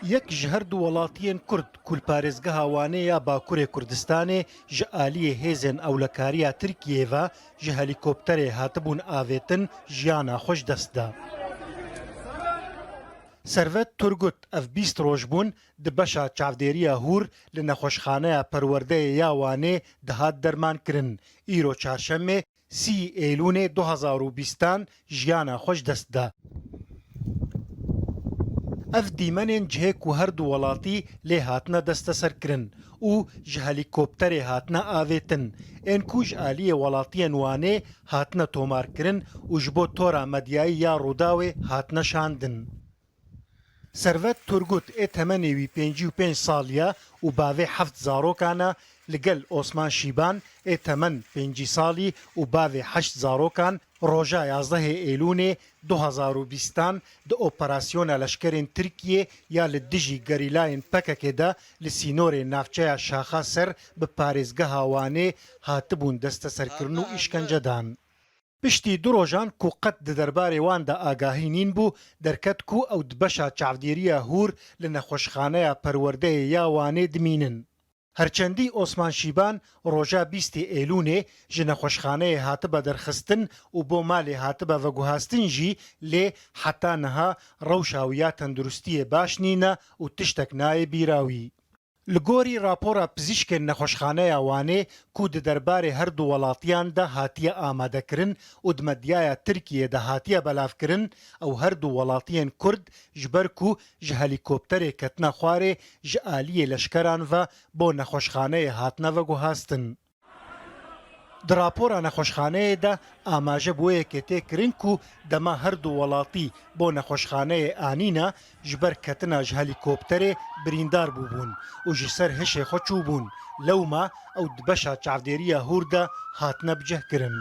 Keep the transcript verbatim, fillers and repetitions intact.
Yek ji her du welatiyên Kurd ku li parêzgeha Wanê ya Bakurê Kurdistanê ji aliyê hêzên ewlekariya Tirkiyê ve ji helîkopterê hatibûn avêtin, jiyana xwe ji dest da. Servet Turgut ev bîst roj bûn di beşa çavdêriya Hûr li nexweşxaneya perwerdeyê ya Wanê dihat dermankirin. Îro çarşemê, sî Êlûnê du hezar û bîstan jiyana xwe ji dest da. Ev dîmenên cihê ku her du welatî lê hatine desteserkirin û ji helîkopterê hatine avêtin, ên ku ji aliyê welatiyên Wanê hatine tomarkirin û ji bo tora medyayî ya Rûdawê hatine şandin. Servet Turgut ê temenê wî pêncî û pênc sal e û bavê heft zarokan e, li gel Osman Şîban ê temen pêncî salî û bavê heşt zarokan roja yazdehê Êlûnê du hezar û bîstan di operasyona leşkerên Tirkiyê ya li dijî gerîlayên P K K de li sînorê navçeya Şaxa ser bi parêzgeha Wanê hatibûn desteserkirin û îşkencedan. Piştî du rojan ku qet di derbarê wan de agahî nîn bû, derket ku ew di beşa çavdêriya Hûr li nexweşxaneya perwerdeyê ya Wanê dimînin. Herçendî Osman Şîban roja bîstê Êlûnê ji nexweşxaneyê hatibe derxistin û bo malê hatibe veguhastin jî, lê heta niha rewşa wî ya tenduristiyê baş nîne û tiştek nayê bîra wî. Li gorî rapora pizîşkên nexweşxaneya Wanê ku di derbarê her du welatiyan de hatiye amadekirin û di medyaya Tirkiyê de hatiye belavkirin, ew her du welatiyên Kurd ji ber ku ji helîkopterê ketine xwarê ji aliyê leşkeran ve bo nexweşxaneyê hatine veguhastin. Di rapora nexweşxaneyê de amaje bi wê yekê tê kirin ku dema her du welatî bo nexweşxaneyê anîne, ji ber ketina ji helîkopterê birîndar bûbûn û ji ser hişê xwe çûbûn. Lewma ew di beşa çavdêriya Hûr de hatine bicihkirin.